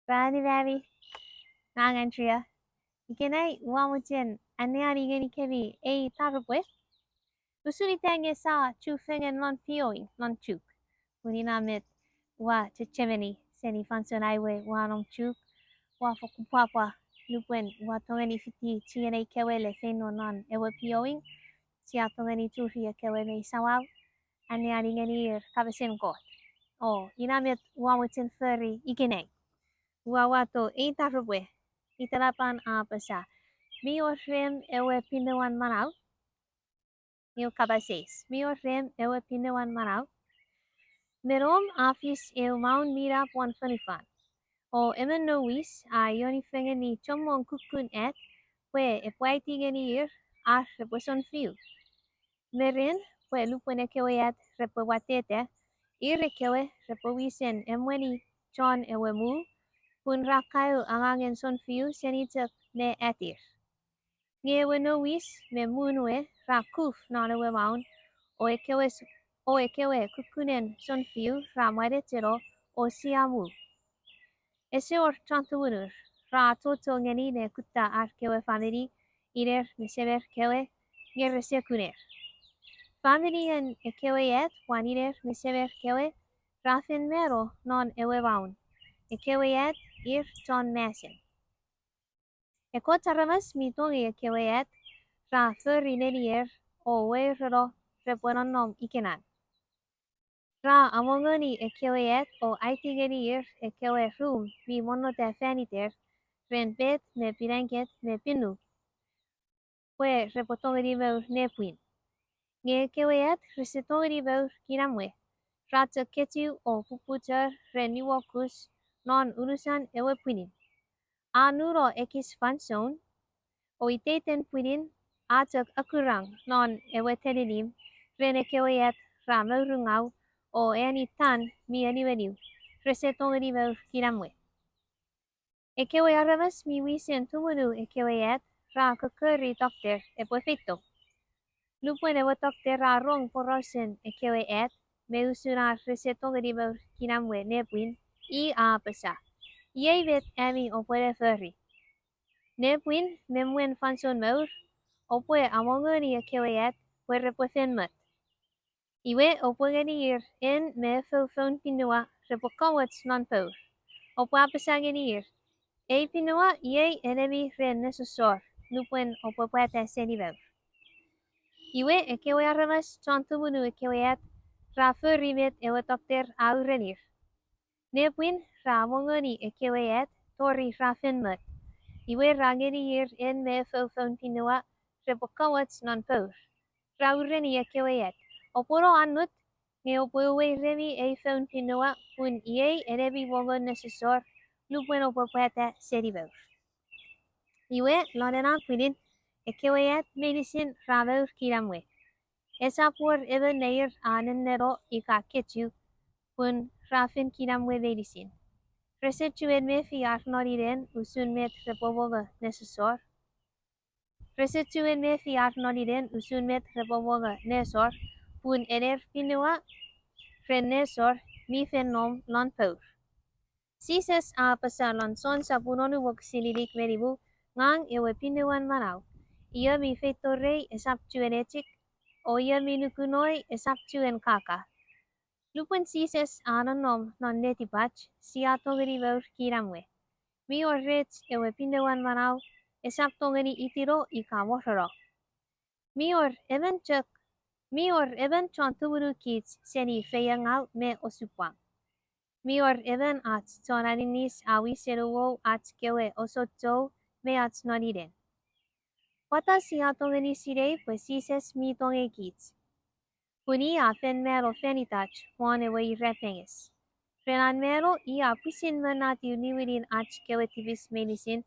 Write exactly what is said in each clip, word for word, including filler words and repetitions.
Ran annim ami, ngang Andrea. Ikenai ua mochen anneani ngenikemi ei taropwe. Usun ita nge sa chufengen non pioing non Chuuk. Pun ina met ua chechemeni seni fansoun ai we ua nom Chuuk, ua fokkun pwapwa nupwen ua tongeni fiti chienei kewe le feino non ewe pioing, sia tongeni churi ekkewe mei samau, anneani ngenir kapasen Kot. O ina met ua mochen fori ikenai. Ua uwato ei taropwe, itelapan a apasa, mi wor rem ewe pinewan manau? Iwe kapas eis, mi wor rem ewe pinewan manau? Me nom a fis eu maun mi nap won fonufan. O emon nouwis a ioni fengeni chommong kukkun at pwe epwe aiti ngenir ar repwe sounfiu. Me ren pwe lupwen ekkewe at repwe watteta, ir ekkewe repwe wisen emweni chon ewe muu, pun ra kaeo angangen sounfiu seni chok ne atir. Nge ewe nouwis me muun we ra kuf non ewe maun, o ekkewe s-, o ekkewe kukkunen sounfiu ra mwanecheno o sia muu. Ese wor chon tumunur, ra achocho ngeni ne kutta ar kewe famini, iner me semer kewe, nge rese kuner. Faminien ekkewe at pwan iner me semer kewe ra fen mano non ewe maun. Ekkewe at ir chon masen. Ekkoch aramas mi tongei ekkewe at ra fori nenier o weireno repwe nonnom ikenan. Ra amongoni ekkewe at o aiti ngenir ekkewe rum mi monnota fan iter ren pet me pinangket me pinu pwe repwe tongeni mour nepwin. Nge ekkewe at rese tongeni mour kinamwe, ra chok kechiw o pupuchor ren niuokus non unusan ewe pwinin. A nuno ekis fansoun, o iteiten pwinin a chok akurang non ewe teninim ren ekkewe at ra mourungau o eani tan mi eniweniw, rese tongeni mour kinamwe. Ekkewe aramas mi wisen tumunu ekkewe at ra kokkori tokter epwe feito. Nupwen ewe tokter a rong porausen ekkewe at me usun ar rese tongeni mour kinamwe nepwin, i a apasa, iei met ami oupwe ne fori. Nepwin me mwen fansoun mour, oupwe amongoni ekkewe at pwe repwe fen mot. Iwe oupwe ngenir en me efou foun pinewa repwe kamoch non pour. Oupwe apasa ngenir, ei pinewa iei enemi ren nesosor nupwen oupwe pwata seni pour. Iwe ekkewe aramas chon tumunu ekkewe at ra fori met ewe tokter a urenir. Nepwin ra amongoni ekkewe at tori ra fen mot. Iwe ra ngenir en me efou foun pinewa repwe kamoch non pour. Ra ureni ekkewe at, oupwe no annut, nge oupwe uwei remi ei foun pinewa pun iei enemi mongon nesosor nupwen oupwe pwata seni pour. Iwe lon ena pwinin ekkewe at meinisin ra mour kinamwe. Esap wor emon neir a nenneno ika kechiw, pun ra fen kinamwe meinisin. Rese chuen mefi ar noninen usun met repwe mongo nesosor. Rese chuen mefi ar noninen usun met repwe mongo nesor, pun ener pinewa ren nesor mi fen nom lon pour. Jises a apasa lon Jon sapun wonu wokisin inik me nimu, ngang ewe pinewan manau. Io mi feito rei esap chuen echik, o io mi nukunoi esap chuen kaka. Nupwen Jises a nonnom non netipach, sia tongeni mour kinamwe. Mi wor rech ewe pinewan manau esap tongeni itino ika morono. Mi wor emon chok, mi wor emon chon tumunu kich seni feiengau me osupwang. Mi wor emon ach chon aninis a wisen uwou ach kewe osochou me ach noninen. Pwata sia tongeni sinei pwe Jises mi tongei kich? Pun i a fen mano fan itach won ewe irapenges. Ren an mano i a pwisin monatiw niwinin ach kewe tipis meinisin,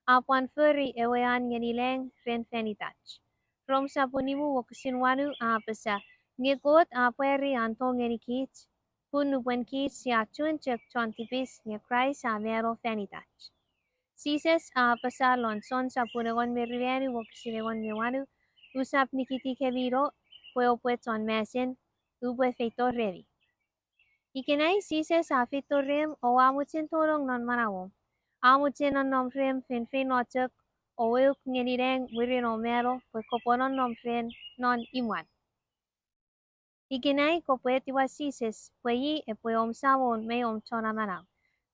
a pwan fori ewe an ngeni lang ren fan itach. Rom sapun nimu wokisin wanu a apasa, nge Kot a pwari an tong ngeni kich, pun nupwen kich sia chuen chok chon tipis nge Kraist a mano fan itach. Jises a apasa lon Jon sapun engon me ruanu wokisin engon me wanu, usap nikitikemino pwe oupwe chon masen, upwe feito remi. Ikenai Jises a feito rem o a mochen tonong non manauom. A mochen nonnom rem feinfeino chok, o euk ngeni nang mwirin om mano pwe kopwe nonnom ren non imwan. Ikenai kopwe etiwa Jises pwe i epwe om Samon me om Chon Amanau.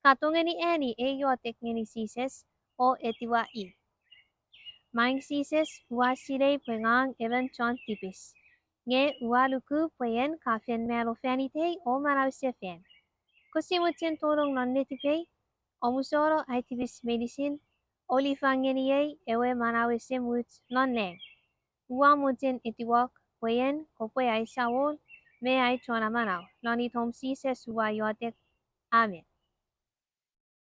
Ka tongeni ani ei iotek ngeni Jises o etiwa i. Maing Jises, ua sinei pwe ngang emon chon tipis, nge ua luku pwe en ka fen mano fan itei o manau sefan. Kose mochen tonong non netipei, omusano ai tipis meinisin, o lifang ngeniei ewe manau esemuch non nang. Ua mochen etiwok pwe en kopwe ai Samon me ai Chon Amanau. Lon itom Jises ua iotek, amen.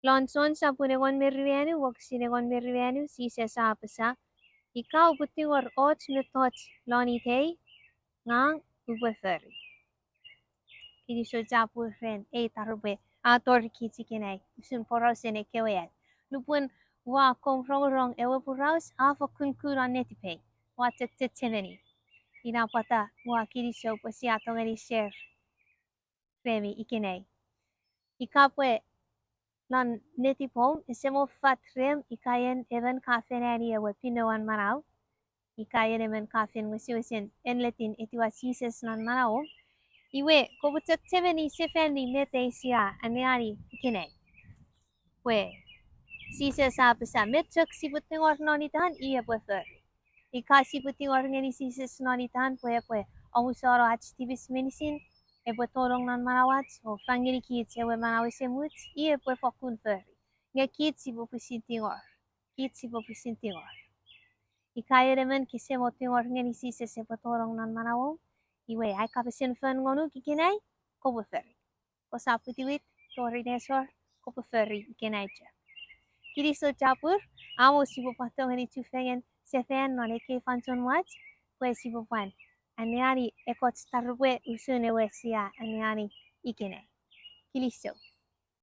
Lon Jon sapun engon me ruanu, wokisin engon me ruanu, Jises a apasa, ika upwe tingor och mettoch lon itei, ngang upwe fori. Kinisou chapur ren ei taropwe a torikich ikenai usun porausen ekkewe at. Nupwen ua akkom rongorong ewe poraus, a fokkun ku non netipei. Ua chok chechemeni. Ina pwata ua kinisou pwe sia tongeni share remi ikenai. Ika pwe lon netipom ese mo fat rem ika en emon ka fen ani ewe pinouan manau, ika en emon ka fen wesewesen enletin etiwa Jises non manauom, iwe kopwe chok chechemeni sefani met ei sia anneani ikenai. Pwe Jises a apasa met chok sipwe tingor non itan i epwe fori. Ika sipwe tingor ngeni Jises non itan pwe epwe omusano ach tipis meinisin, epwe tonong non manauach o fang ngenikich ewe manau esemuch, i epwe fokkun fori. Nge kich sipwe pwisin tingor. Kich sipwe pwisin tingor. Ika en emon kese mo tingor ngeni Jises epwe tonong non manauom, iwe ai kapasen fon ngonuk ikenai, kopwe fori. Kosap witiwit tori nesor, kopwe fori ikenai chok. Kinisou chapur, amo sipwe pwan tongeni chufengen sefan non ekkei fansoun mwach, pwe sipwe pwan anneani ekkoch taropwe usun ewe sia anneani ikenai. Kinisou.